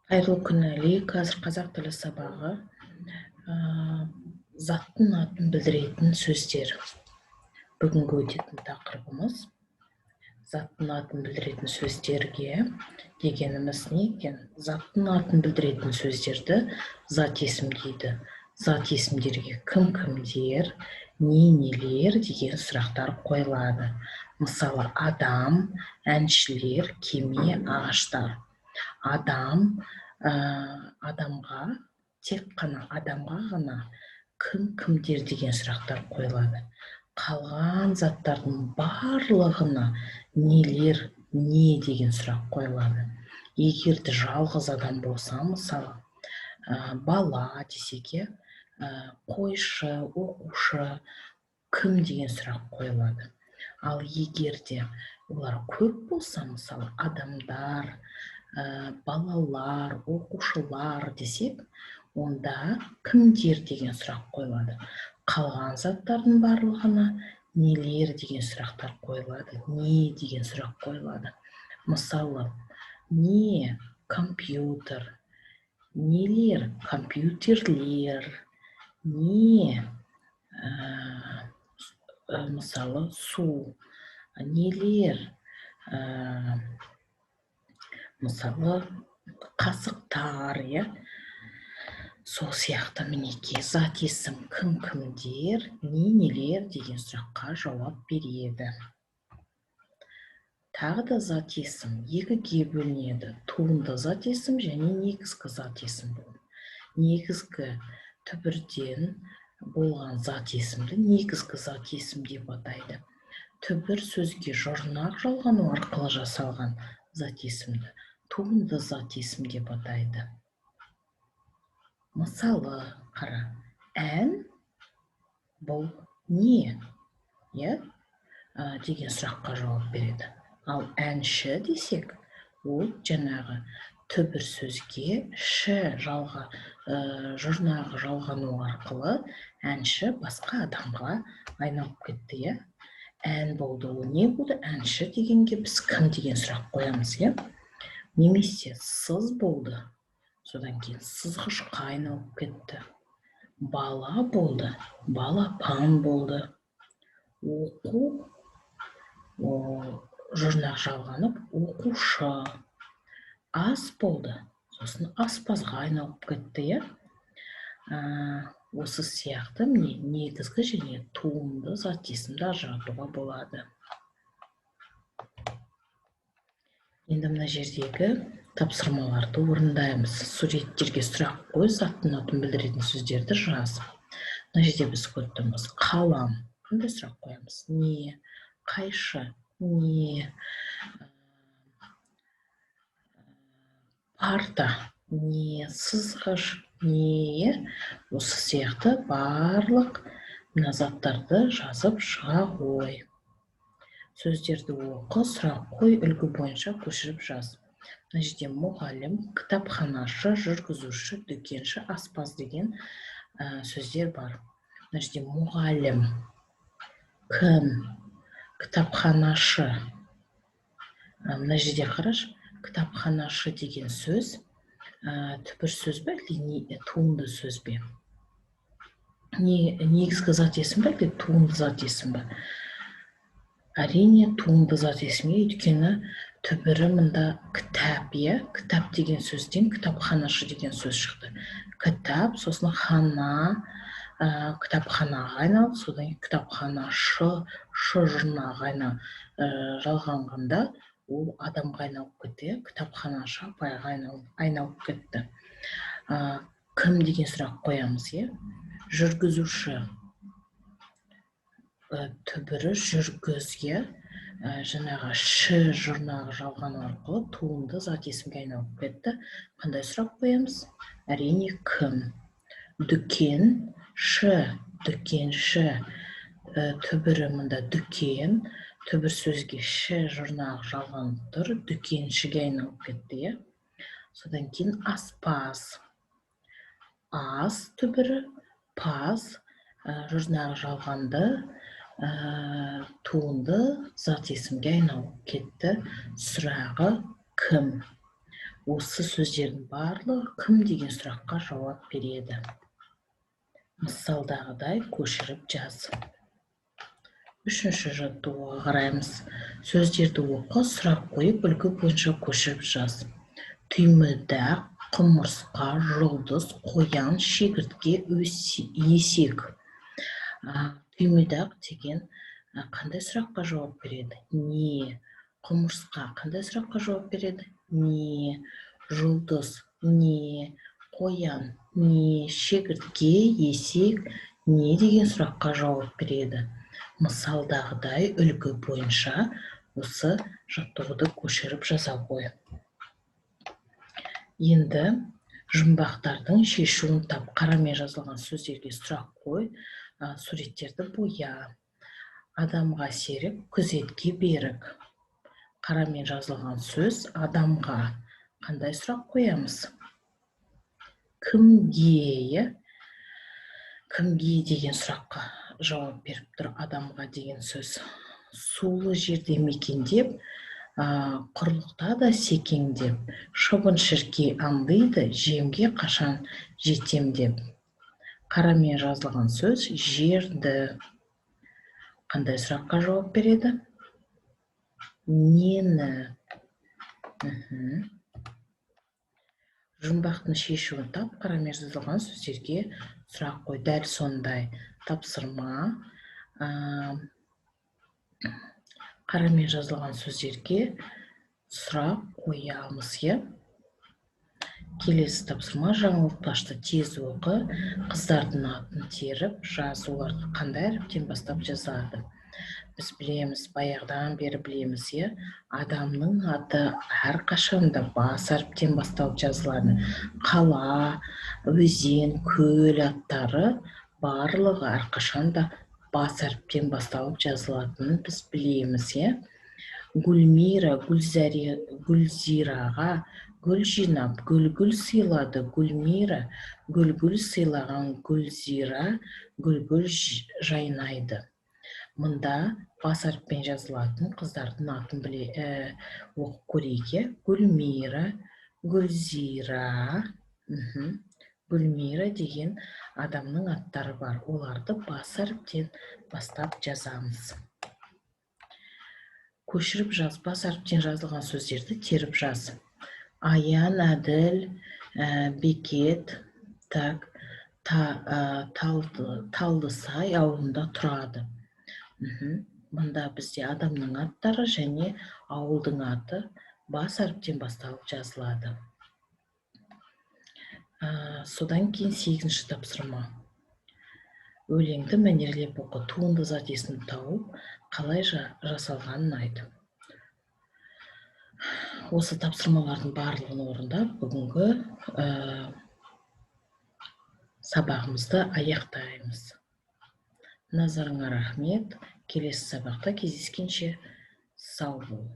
Қайырлы күн, Әли. Қазір қазақ тілі сабағы. Заттың атын білдіретін сөздер. Бүгінгі өтетін тақырыбымыз заттың атын білдіретін сөздерге дегеніміз не екен? Заттың атын білдіретін сөздерді зат есім дейді. Зат есімдерге кім, кімдер, не, нелер деген сұрақтар қойылады. Мысалы, адам, әншілер, кеме, ағаштар. Адам, адамға, тек қана адамға ғана кім, кімдер деген сұрақтар қойылады. Қалған заттардың барлығына нелер, не деген сұрақ қойылады. Егер де жалғыз адам болса, мысалы, бала десек, иә, қойшы, оқушы, кім деген сұрақ қойылады. Ал егер де олар көп болса, мысалы, адамдар, балалар, оқушылар десек, онда кімдер деген сұрақ қойылады. Қалған заттардың барлығына нелер деген сұрақтар қойылады, не деген сұрақ қойылады. Мысалы, не компьютер, нелер компьютерлер, не, мысалы, су, нелер, мысалы, қасықтар, иә. Сол сияқты, мінекей, зат есім кім, кімдер, не, нелер деген сұраққа жауап береді. Тағы да зат есім екіге бөлінеді: туынды зат есім және негізгі зат есім. Негізгі түбірден болған зат есімді негізгі зат есім деп атайды. Түбір сөзге жұрнақ жалғану арқылы жасалған зат есімді туынды зат есім деп атайды. Мысалы, қара, ән бұл не, иә, деген сұраққа жауап береді. Ал әнші десек, ол жаңағы түбір сөзге ші жалға, жұрнағы жалғану арқылы әнші басқа адамға айналып кетті, иә. Ән болды, ол не болды? Әнші дегенге біз кім деген сұрақ қоямыз, иә. Немесе сыз болды, содан кейін сызғышқа айналып кетті. Бала болды, балапан болды. Оқу, жұрнақ жалғанып, оқушы. Ас болды, сосын аспазға айналып кетті, иә. Осы сияқты, міне, негізгі және туынды зат есімді ажыратуға болады. Енді мына жердегі тапсырмаларды орындаймыз. Суреттерге сұрақ қой, заттың атын білдіретін сөздерді жаз. Мына жерде біз көріп тұрмыз: қалам, қандай сұрақ қоямыз? Не. Қайшы, не. Парта, не. Сызғыш, не. Осы сияқты барлық мына заттарды жазып шыға ғой. Сөздерді оқы, сұрақ қой, үлгі бойынша көшіріп жаз. Мына жерде мұғалім, кітапханашы, жүргізуші, дүкенші, аспаз деген сөздер бар. Мына жерде мұғалім кім, кітапханашы. Мына жерде қарашы, кітапханашы деген сөз түбір сөз бе әлде туынды сөз бе? Не, негізгі зат есім бе әлде туынды зат есім бе? Әрине, туынды зат есімге, өйткені түбірі мында кітап, иә. Кітап деген сөзден кітапханашы деген сөз шықты. Кітап, сосын хана, кітапханаға айналды, содан кейін кітапханашы, шы жұрнағы жалғанғанда ол адамға айналып кетті, иә, кітапханашы апайға айналып кетті. Кім деген сұрақ қоямыз, иә. Жүргізуші, түбірі жүргіз, иә, жаңағы ші жұрнағы жалғану арқылы туынды зат есімге айналып кетті. Қандай сұрақ қоямыз? Әрине, кім. Дүкен, шы, дүкенші, түбірі мында дүкен, түбір сөзге ші жұрнағы жалғанып тұр, дүкеншіге айналып кетті, иә. Содан кейін аспаз, ас түбірі, паз, жұрнағы жалғанды, туынды зат есімге айналып кетті. Сұрағы кім. Осы сөздердің барлығы кім деген сұраққа жауап береді. Мысалдағыдай көшіріп жаз. Үшінші жаттығуға қараймыз. Сөздерді оқы, сұрақ қойып, үлгі бойынша көшіріп жаз. Түймедақ, құмырсқа, жұлдыз, қоян, шегіртке, есек. Түймедақ деген қандай сұраққа жауап береді? Не. Құмырсқа қандай сұраққа жауап береді? Не. Жұлдыз не. Қоян не. Шегіртке, есек не деген сұраққа жауап береді. Мысалдағыдай үлгі бойынша осы жаттығуды көшіріп жаза ғой. Енді жұмбақтардың шешуін тап. Қарамен жазылған сөздерге сұрақ қой, суреттерді боя. Адамға серік, күзетке берік. Қарамен жазылған сөз адамға. Қандай сұрақ қоямыз? Кімге? Кімге деген сұраққа жауап беріп тұр адамға деген сөз. Сулы жерде мекендеп, құрлықта да секеңдеп, шыбын-шіркей аңдиды, жемге қашан жетем деп. Қарамен жазылған сөз жерді. Қандай сұраққа жауап береді? Нені? Жұмбақтың шешуін тап, қарамен жазылған сөздерге сұрақ қой. Дәл сондай тапсырма. Қарамен жазылған сөздерге сұрақ қоямыз, иә. Келесі тапсырма: жаңылтпашты тез оқы, қыздардың атын теріп жаз, оларды қандай әріптен бастап жазады? Біз білеміз, баяғыдан бері білеміз, иә, адамның аты әрқашанда бас әріптен басталып жазылады. Қала, өзен, көл аттары барлығы әрқашанда бас әріптен басталып жазылатынын біз білеміз, иә. Гүлмира Гүлзираға гүл жинап, гүл-гүл сыйлады. Гүлмира гүл-гүл сыйлаған, Гүлзира гүл-гүл жайнайды. Мында бас әріппен жазылатын қыздардың атын біле, оқып көрейік, иә. Гүлмира, Гүлзира, Гүлмира деген адамның аттары бар. Оларды бас әріптен бастап жазамыз. Көшіріп жаз, бас әріптен жазылған сөздерді теріп жаз. Аян, Әділ, Бекет, так, Талдысай ауылында тұрады. Мында бізде адамның аттары және ауылдың аты бас әріптен басталып жазылады. Содан кейін 8-ші тапсырма. Өлеңді мәнерлеп оқы, туынды зат есімін тауып, қалай жасалғанын айт. Осы тапсырмалардың барлығын орындап, бүгінгі сабағымызды аяқтаймыз. Назарыңа рахмет. Келесі сабақта кездескенше сау бол.